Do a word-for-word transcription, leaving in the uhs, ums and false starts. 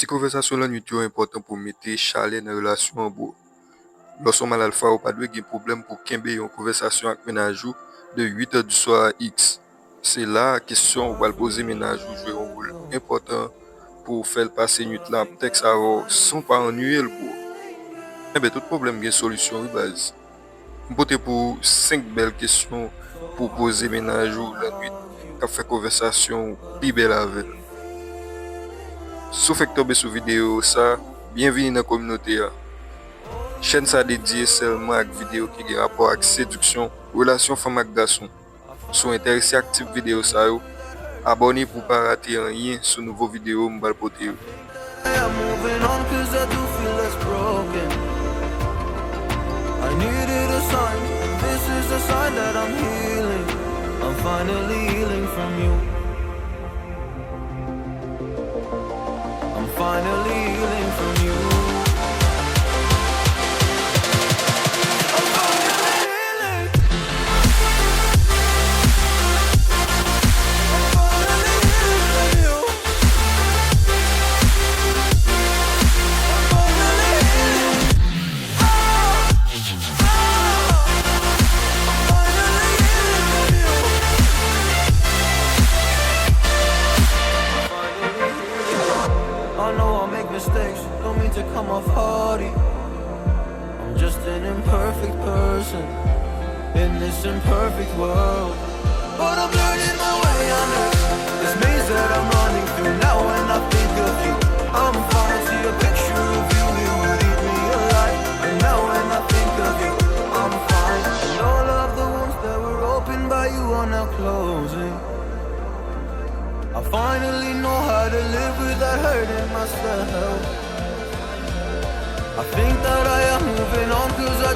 Ti konvèsasyon lannwit yo enpòtan pou mete chalè nan relasyon an, bro. Lè w se yon mal alfa, ou pa dwe gen pwoblèm pou kenbe yon konvèsasyon ak mennaj ou de uit è di swa a X. Se la a kesyon ou pral poze mennaj ou jwe yon wòl enpòtan pou w fè l pase nwit la ap tèks avè w san w pa annuiye l, bro. Enben, tout pwoblèm gen solisyon, wi, baz. M pote pou ou senk bèl kesyon pou w poze mennaj ou lannwit k ap fè konvèsasyon w pi bèl avè l. Si w fèk tonbe sou videyo sa, byenvini nan kominote a. Chèn sa dedye sèlman ak videyo ki gen rapò ak sediksyon, relasyon fanm ak gason. Si w enterese ak tip videyo sa yo, abòne pou w pa rate anyen sou nouvo videyo m pral pote yo. I'm moving on 'cause I do feel less broken. I needed a sign. This is a sign that I'm healing. I'm finally healing from you. I'm finally healing from you. I'm finally healing. I'm finally healing from you. I'm finally healing. Ah, ah, I'm finally healing from you. I know I make mistakes, don't mean to come off haughty. I'm just an imperfect person in this imperfect world. But I'm learning my way under this maze that I'm running through. Now when I think of you, I'm falling to your picture of you. It would eat me alive. And now when I think of you, I'm fine. And all of the wounds that were opened by you are now closing. I finally know how to live without hurting myself. I think that I am moving on 'cause I